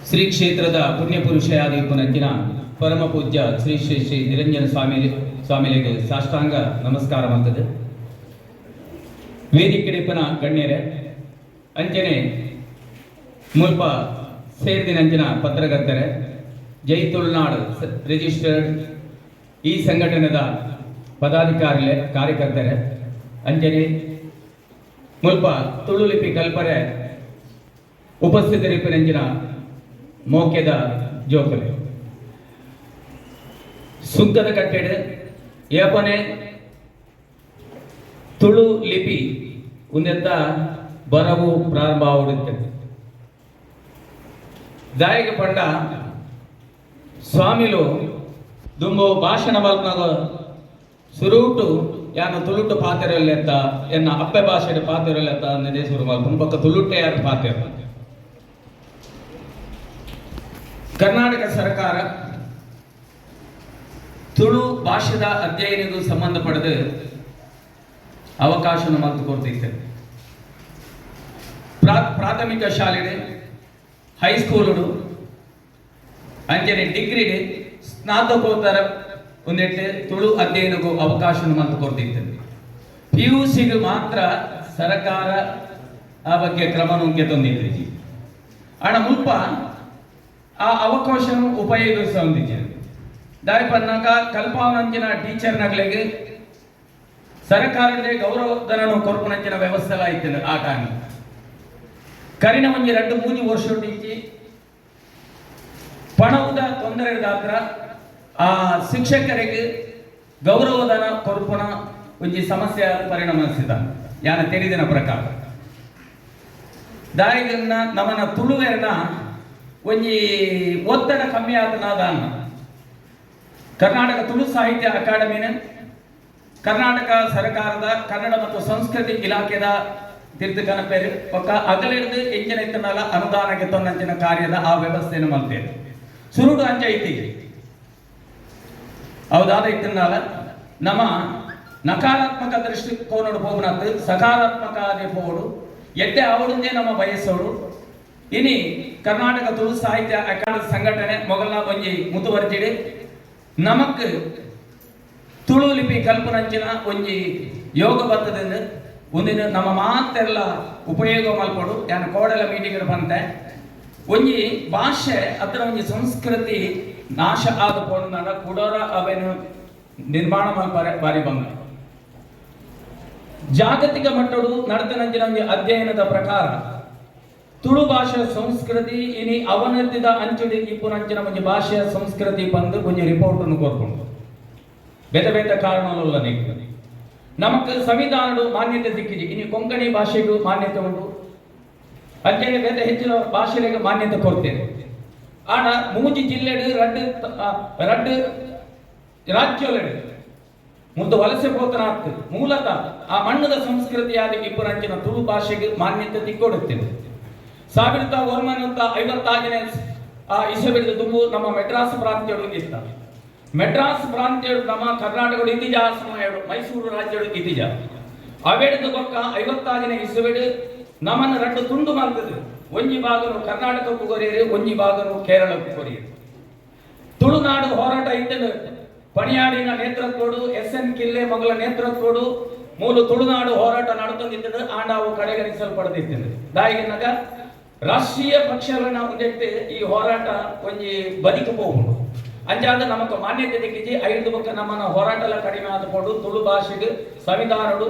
ಶ್ರೀ ಕ್ಷೇತ್ರದ ಪುಣ್ಯಪುರುಷಯಾದ ಇಪ್ಪುನಂಚಿನ ಪರಮ ಪೂಜ್ಯ ಶ್ರೀ ಶ್ರೀ ಶ್ರೀ ನಿರಂಜನ ಸ್ವಾಮಿ ಸ್ವಾಮಿಲೆಗ್ ಸಾಷ್ಟಾಂಗ ನಮಸ್ಕಾರ ಮಲ್ತದೆ. ವೇದಿಕೆಡಿಪ್ಪನ ಗಣ್ಯರೇ, ಅಂಚನೆ ಮುಲ್ಪ ಸೇರ್ದಿನಂಚಿನ ಪತ್ರಕರ್ತರೆ, ಜೈ ತುಳುನಾಡು ರಿಜಿಸ್ಟರ್ಡ್ ಈ ಸಂಘಟನೆದ ಪದಾಧಿಕಾರಿಲೆ, ಕಾರ್ಯಕರ್ತರೆ, ಅಂಚನೆ ಮುಲ್ಪ ತುಳು ಲಿಪಿ ಕಲ್ಪರೆ ಉಪಸ್ಥಿತರಿಪ್ಪುನಂಚಿನ ಮೋಕೆದ ಜೋಕುಲೆ, ಸುಂಕದ ಕಟ್ಟೆಡ್ ಏಪನೆ ತುಳು ಲಿಪಿ ಉಂದೆತ್ತ ಬರವು ಪ್ರಾರಂಭ ಆವಡುತ್ತೆ. ದಾಯೆಗ್ ಪಂಡ ಸ್ವಾಮಿಲು ದುಂಬು ಭಾಷಣ ಮಲ್ಪನಾಗ ಸುರುಟು ಯಾನು ತುಳುಟು ಪಾತೆರಲೆತ್ತ, ಎನ್ನ ಅಪ್ಪೆ ಭಾಷೆಡ್ ಪಾತೆರಲೆತ್ತ ಅನ್ನದೇ ಸುರು ಮಲ್ಪುನು. ಬೊಕ್ಕ ತುಳುಟೆ ಯಾರು ಪಾತೆರ. ಕರ್ನಾಟಕ ಸರ್ಕಾರ ತುಳು ಭಾಷೆದ ಅಧ್ಯಯನಕ್ಕೂ ಸಂಬಂಧಪಡದು ಅವಕಾಶವನ್ನು ಮಲ್ತು ಕೊಡ್ತಿತ್ತು. ಪ್ರಾಥಮಿಕ ಶಾಲೆಡ್, ಹೈಸ್ಕೂಲುಡು, ಅಂಚನೆ ಡಿಗ್ರಿ, ಸ್ನಾತಕೋತ್ತರ ಒಂದೆಟ್ಟು ತುಳು ಅಧ್ಯಯನಕ್ಕೂ ಅವಕಾಶವನ್ನು ಮಲ್ತು ಕೊಡ್ತಿತ್ತು. ಪಿಯುಸಿಗೆ ಮಾತ್ರ ಸರ್ಕಾರ ಆ ಬಗ್ಗೆ ಕ್ರಮ ತಂದಿತ್ತು. ಆಂಡ ಮುಲ್ಪ ಆ ಅವಕಾಶನು ಉಪಯೋಗಿಸೊಂದಿಜ್ಜೆರ್. ದಾಯೆ ಪನ್ನಗ ಕಲ್ಪಾವನಂಚಿನ ಟೀಚರ್ ನಗಲೆಗ್ ಸರ್ಕಾರದ ಗೌರವಧನನು ಕೊರ್ಪುನಂಚಿನ ವ್ಯವಸ್ಥೆ ಇತ್ತು ಆ ಟೈಮ್. ಕರಿನ ಒಂಜಿ ರಡ್ಡ್ ಮೂಜಿ ವರ್ಷ ಪಣವುದ ತೊಂದರೆ ದಾತ್ರ ಆ ಶಿಕ್ಷಕರಿಗೆ ಗೌರವಧನ ಕೊರ್ಪುನ ಒಂಜಿ ಸಮಸ್ಯೆ ಪರಿಣಮಿಸಿದ ಯಾನ ತೆರಿದಿನ ಪ್ರಕಾರ. ದಾಯಿಗನ್ನ ನಮನ ತುಳುವೆರ್ನ ಒಂಜಿ ಒತ್ತಡ ಕಮ್ಮಿ ಆತನಾದಾನ ಕರ್ನಾಟಕ ತುಳು ಸಾಹಿತ್ಯ ಅಕಾಡೆಮಿನ ಕರ್ನಾಟಕ ಸರ್ಕಾರದ ಕನ್ನಡ ಮತ್ತು ಸಂಸ್ಕೃತಿ ಇಲಾಖೆದ ತಿರ್ತು ಕನಪೇರು. ಬೊಕ್ಕ ಅಗಲಿಡ್ದು ಎಂಚಿನ ಇತ್ತನಾಲ ಅನುದಾನಕ್ಕೆ ತೊಂದಂಚಿನ ಕಾರ್ಯದ ಆ ವ್ಯವಸ್ಥೆಯನ್ನು ಮಲ್ತೇವೆ. ಸುರುಡು ಅಂಚ ಐತಿ. ಹೌದಾದ ಇತ್ತನಾಲ ನಮ್ಮ ನಕಾರಾತ್ಮಕ ದೃಷ್ಟಿಕೋನಡು ಹೋಗುನತ್ತು ಸಕಾರಾತ್ಮಕ ಆದೇ ಪೋಡು, ಎಡ್ಡೆ ಅವಡುಂದೇ ನಮ್ಮ ಬಯಸೋಡು. ಇನಿ ಕರ್ನಾಟಕ ತುಳು ಸಾಹಿತ್ಯ ಅಕಾಡೆಮಿ ಸಂಘಟನೆ ಮೊಗಲ್ನ ಒಂಜಿ ಮುತುವರ್ಜಿಡ್ ನಮಕ್ ತುಳು ಲಿಪಿ ಕಲ್ಪನಂಚಿನ ಒಂಜಿ ಯೋಗ ಬರ್ತದಿಂದ ಒಂದಿನ ನಮ್ಮ ಮಾತೆಲ್ಲ ಉಪಯೋಗ ಮಲ್ಪೊಡು. ಯಾನ್ ಕೋಡಲ ಮೀಟಿಂಗ್ ಬಂತೆ. ಒಂಜಿ ಭಾಷೆ ಅದ್ರ ಒಂಜಿ ಸಂಸ್ಕೃತಿ ನಾಶ ಆದ ಪೋಣಂದಾಂಡ ಕುಡೋರ ಅವೆನು ನಿರ್ಮಾಣ ಮಲ್ಪರೆ ಬಾರಿ ಬಂಗ. ಜಾಗತಿಕ ಮಟ್ಟಡು ನಡೆದನಂಚಿನ ಒಂಜಿ ಅಧ್ಯಯನದ ಪ್ರಕಾರ ತುಳು ಭಾಷೆ ಸಂಸ್ಕೃತಿ ಇನಿ ಅವನತಿದ ಅಂಚುಡಿ ಇಪ್ಪುನಂಚಿನ ಒಂಜಿ ಭಾಷೆಯ ಸಂಸ್ಕೃತಿ ಬಂದು ಒಂಜಿ ರಿಪೋರ್ಟ್ ಅನ್ನು ಕೊರ್ಪುಂಡು. ಬೇತೆ ಬೇತೆ ಕಾರಣಗಳುಲ್ಲ. ನಮಕ್ ಸಂವಿಧಾನಡು ಮಾನ್ಯತೆ ಸಿಕ್ಕಿದೆ. ಇನಿ ಕೊಂಕಣಿ ಭಾಷೆಗೂ ಮಾನ್ಯತೆ ಉಂಟು, ಅಂಚನೆ ಬೇತೆ ಹೆಚ್ಚಿನ ಭಾಷೆಗಳಿಗೆ ಮಾನ್ಯತೆ ಕೊಡ್ತೇನೆ. ಆಂಡ ಮೂಜಿ ಜಿಲ್ಲೆಡ್, ರಡ್ಡ್ ರಡ್ಡ್ ರಾಜ್ಯೊಲೆಡ್ ಮುದ್ದು ವಲಸೆ ಪೋತನಾತ್ ಮೂಲತಃ ಆ ಮಣ್ಣದ ಸಂಸ್ಕೃತಿಯಾದ ಇಪ್ಪುನಂಚಿನ ತುಳು ಭಾಷೆಗೆ ಮಾನ್ಯತೆ ತಿಕ್ಕೊಡುತ್ತೇವೆ. 1956ನೇ ಆ ಇಸವಿದ ದುಂಬು ನಮ್ಮ ಮೆಡ್ರಾಸ್ ಪ್ರಾಂತ್ಯಡು ಇತ್ತ. ಮೆಡ್ರಾಸ್ ಪ್ರಾಂತ್ಯಡು ನಮ್ಮ ಕರ್ನಾಟಕಡು ಇತ್ತೀಜ, ಆ ಸಮಯಡು ಮೈಸೂರು ರಾಜ್ಯಡು ಇತ್ತೀಜ. ಅವೆಡ್ದು ಬೊಕ್ಕ 56ನೇ ಇಸವಿಡ್ ನಮ್ಮನ್ನು ರಡ್ಡು ತುಂಡು ಮಲ್ತದು. ಒಂಜಿ ಭಾಗನು ಕರ್ನಾಟಕಕ್ಕೂ ಕೊರಿಯರು, ಒಂಜಿ ಭಾಗನು ಕೇರಳಕ್ಕೂ ಕೊರಿಯರು. ತುಳುನಾಡು ಹೋರಾಟ ಇತ್ತದು. ಪಣಿಯಾಡಿನ ನೇತೃತ್ವಡು, ಎಸ್ ಎನ್ ಕಿಲ್ಲೆ ಮೊಗಲ ನೇತೃತ್ವಡು ಮೂಲು ತುಳುನಾಡು ಹೋರಾಟ ನಡತೊಂದಿತ್ತದು. ಆಂಡ ಅವು ಕಡೆಗಣಿಸಲ್ಪಡದಿತ್ತದು. ದಾಯಿಗಿನ್ನಗ ರಾಷ್ಟ್ರೀಯ ಪಕ್ಷಗಳನ್ನ ಒಂದೆಟ್ಟು ಈ ಹೋರಾಟ ಒಂಜಿ ಬದಿಕು ಪೋಪುಂಡು. ಅಂಚಾದ ನಮಕ್ ಮಾನ್ಯತೆ ದಿಕ್ಕಿಜಿ. ಐದು ಬೊಕ್ಕ ನಮ್ಮನ ಹೋರಾಟ ಎಲ್ಲ ಕಡಿಮೆ ಆದಪೋಡು ತುಳು ಭಾಷೆಗೆ ಸಂವಿಧಾನಡು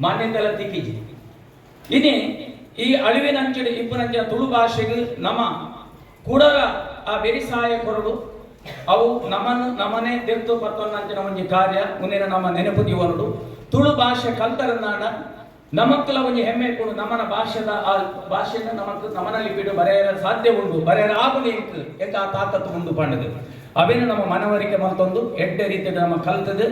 ಮಾನ್ಯತೆ ಎಲ್ಲ ತಿಕ್ಕಿಜಿ. ಇನಿ ಈ ಅಳಿವಿನಂಚಿಡು ಇಪ್ಪುನಂಚಿನ ತುಳು ಭಾಷೆಗೆ ನಮ್ಮ ಕೂಡಲ ಆ ಬೆರಿಸಾಯ ಕೊರಡು. ಅವು ನಮ್ಮನ್ನು ನಮ್ಮನೆ ದೆತ್ತು ಪತ್ತೊಂದಂಚಿನ ಒಂಜಿ ಕಾರ್ಯ. ಮುಂದಿನ ನಮ್ಮ ನೆನಪು ದೀವನುಡು. ತುಳು ಭಾಷೆ ಕಲ್ತರನ್ನಾಡ ನಮಕ್ಕಲ ಒಂಜಿ ಹೆಮ್ಮೆ ಕೊಡು. ನಮ್ಮನ ಭಾಷೆದ ಆ ಭಾಷೆನ ನಮಕ್ ನಮನ ಲಿಪಿಡು ಬರೆಯರ ಸಾಧ್ಯ ಉಂಡು, ಬರೆಯರ ಆಗುಂಡು, ಎಂಕ್ ಎಂಕ್ ಆ ತಾಕತ್ತು ಉಂಡು ಪಂಡದು ಅವೇನು ನಮ್ಮ ಮನವರಿಕೆ ಮಲ್ತೊಂದು ಎಡ್ಡೆ ರೀತಿಯಲ್ಲಿ ನಮ್ಮ ಕಲ್ತದು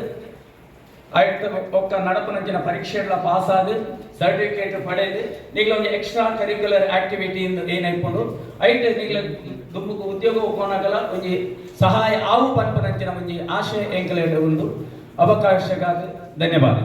ಆಯ್ತು. ಒಕ್ಕ ನಡಪುನಂಚಿನ ಪರೀಕ್ಷೆಗಳ ಪಾಸ್ ಆದ್ ಸರ್ಟಿಫಿಕೇಟ್ ಪಡೆದು ನಿಗ್ಲ ಒಂಜಿ ಎಕ್ಸ್ಟ್ರಾ ಕರಿಕ್ಯುಲರ್ ಆಕ್ಟಿವಿಟಿ ಏನಾಯ್ಕೊಂಡು ಐಟ್ ನಿಗ್ಲ ದುಂಬುಕು ಉದ್ಯೋಗ ಒಪ್ಪೋನಾಗಲ ಒಂಜಿ ಸಹಾಯ ಆವು ಪನ್ಪುನಂಚಿನ ಒಂಜಿ ಆಶಯ ಎಂಕಲೆಡ್ ಉಂಡು. ಅವಕಾಶಕ್ಕಾಗಿ ಧನ್ಯವಾದ.